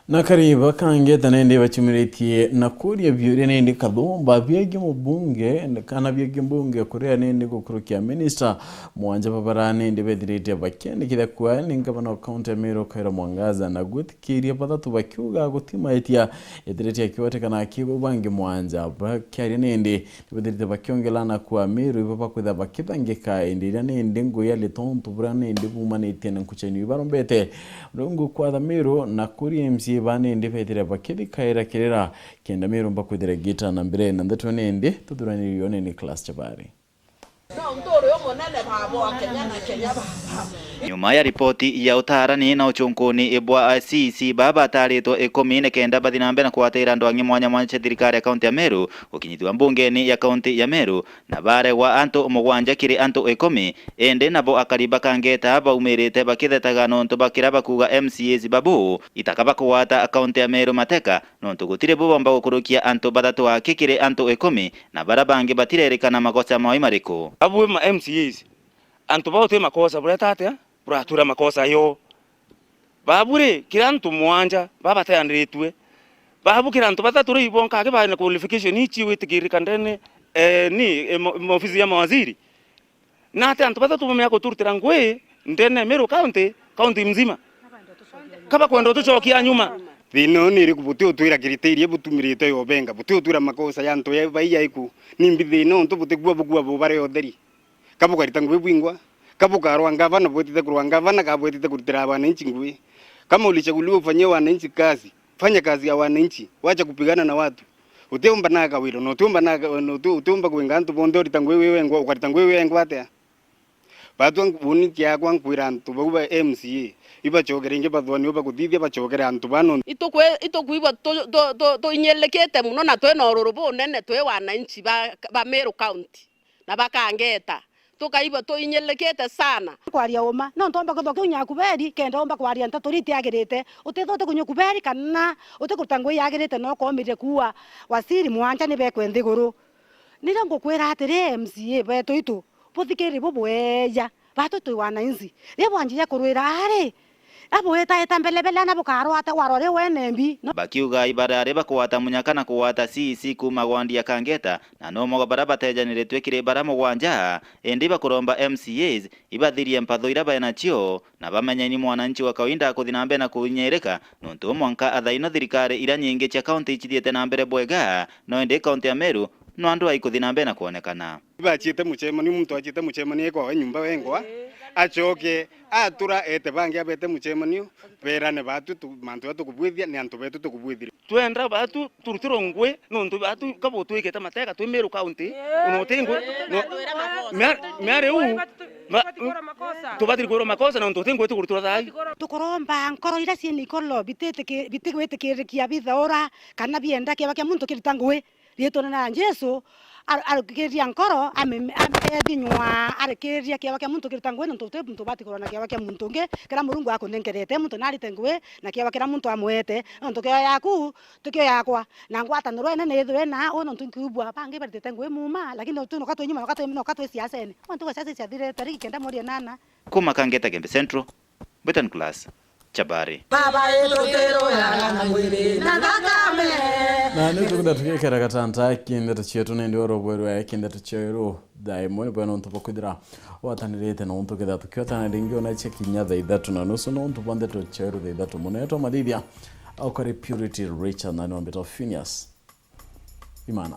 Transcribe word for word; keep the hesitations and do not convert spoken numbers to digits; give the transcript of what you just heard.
Na kari bakangeta nindi bachumiritie na kuria biuria nindi kathumba biegie mubunge kana biegie mbunge kuria nindi gukurukia minista mwanja babara nindi bethirite bakiandikithia kuwa ni ngavana wa kaunti ya Meru Kawira Mwangaza na gwitikiria bathatu bakiuga gutimaitia ethirite akiwetekana akibo bangi mwanja bakiaria nindi Nibethirite bakiongelana kwa Meru ibo bakwitha bakithangika, indi iria nindi nguya ni tontu buria nindi bumanitie na nkuchanio ibarombete. Rungu kwatha Meru na kuri M C A ba nindi bethire bakithikaira kirira kenda Meru mbakwithire gita na mbere na ndeto nindi tuthuranirio ni Nicholas Chabari. Nyuma ya ripoti ya utaarani na uchunkuni bwa C E C baa bataritwe ikumi ni kenda bathi na mbere na kugwatira ndwang'i mwanya mwanya cia thirikari ya kaunti ya Meru, gukinyithua mbungeni ya kaunti ya Meru, na baregwa antu mugwanja kiri antu ikumi, indi nabo akari bakangeta baumirite bakithetaga nontu bakira bakuga M C As babu itaka bakugwata kaunti ya Meru mateka, nontu gutiri bu bomba gukurukia antu bathatu aki kiri antu ikumi, na bara bangi batirerikana makosa mao imariku. Abui ma M C As, antu bao ti makosa bureta atia? Buratura makosa yo. Babu ri, kiri antu mwanja baba bateaniritue. Babu kiri antu bathatu ri, ibonka aki bari na qualification ici witikirika ndene, eh, ni, eh, mo-, ofisi ya mawaziri. Na ati antu bathatu bamea kuturutira ngui ndene Meru County, county mzima. Kaba kwenda utucokia nyuma. Thina uyu ni iriku? Buti utwira criteria butumirite yo benga, buti utwira makosa ya antu ya bai yaiku. Nimbi thina untu butikua bukua bubare utheri? Ka bukarita ngui bwingwa? Ka bukarwa ngavana bwitite kurwa ngavana, ka bwitite kurutira wananchi ngui? Kama ulichaguliwa ufanyie wananchi kazi, fanya kazi ya wananchi, wacha kupigana na watu. Utiumba na kawiro, na utiumba na ka-, na uti-, utiumba kwinga antu bonthe urita ngui wi wengwa, ukarita ngui wi wengwa atia? Batwa nk-, uni kiakwa nkwira antu bau ba M C A, ibacokere ingi bathwani uba kuthithia bacokere antu bano. Itukwi-, itukwigua tu-, tu-, tu-, tuinyilikite muno na twina ururu bunene twi wananchi ba, ba Meru County. Na bakangeta, tukaigua tuinyilikite sana. Kwaria uma, no ntomba kwithwa kiu nyakuberi, kenda umba kwaria nteto iria itiagirite. Utithwa utikunyua kuberi kana utikuruta ngui yagirite, no ukomirire kuua wasiri mwanja ni bekwe nthiguru. Nirio ngukwira atiri, M C A betu itu, buthikiri bubweja, batu twi wananchi. Riria bwanjia kurwira ari, abwitaita mbelebele ana bukarwata warwa ri wene mbi. No. Bakiuga ibarari bakugwata munyaka na kugwata C E C kuuma gwandi ya Kangeta, na no mogo bara batejaniritue kiri bara mugwanja, indi bakuromba M C As ibathirie mpatho iria baenacio, na bamenye ni mwananchi wa kawaida akuthi na mbere na kuhinyirika, nontu mwanka athaino thirikari iria nyingi cia kaunti icithiite na mbere bwega, no indi kaunti ya Meru no andu aikuthi na mbere na kwonekana. Ibachiite muchemanio, muntu achiite muchemanio ekwawe nyumba wengwa, acoke atura ete bangi abete muchemanio, berane batu tu-, mantu ya tukubwithia ni antu betu tukubwithiria. Twenda batu turutirwe ngui, nontu batu kabutwikite mateka twi Meru County, ona uti ngui, no, mia-, miari u, ma-, tubatiri kwirwa makosa nontu uti ngui tukurutirwa thai. Tukuromba nkoro iria ciina ikoro bititiki-, bitigwitikirikia bithaura kana bienda kiaba kia muntu kiruta ngui. Riitwa na Jesu, ar-, arikiria nkoro, ame-, ame-, ethinywa, arikiria kiaba kia muntu kiruta ngui, nontu uti muntu ubati kurwa na kiaba kia muntu ungi, kiria Murungu akunenkerete. Muntu narite ngui na kiaba kiria muntu amwete, nontu kio yaku, ti kio yakwa. Na ngwataniro inene ithirwe na, u nontu nkiubua, bangi baritite ngui muuma, lakini tu noka twi nyuma, noka twi, noka twi siasene. Mantu ga siasa ciathirite, rigi kenda moria nana. Kuma Kangeta Gembe Central, Britain Class, Chabari. Baba yetu tero ya na mwiri na thakame. Na ni tukunda tugikera gatanta ki ndeto cietu nindi oro bwerwe ki ndeto cieru thaa imwe ni bwena untu bwa kwithira watanirite na untu ketha tukiotana ringi ona cia kinya thaa ithatu na nusu na untu bwa ndeto cieru thaa ithatu. Muno yetu mathithia aukari Purity Richard na ni wambita Phineas Imana.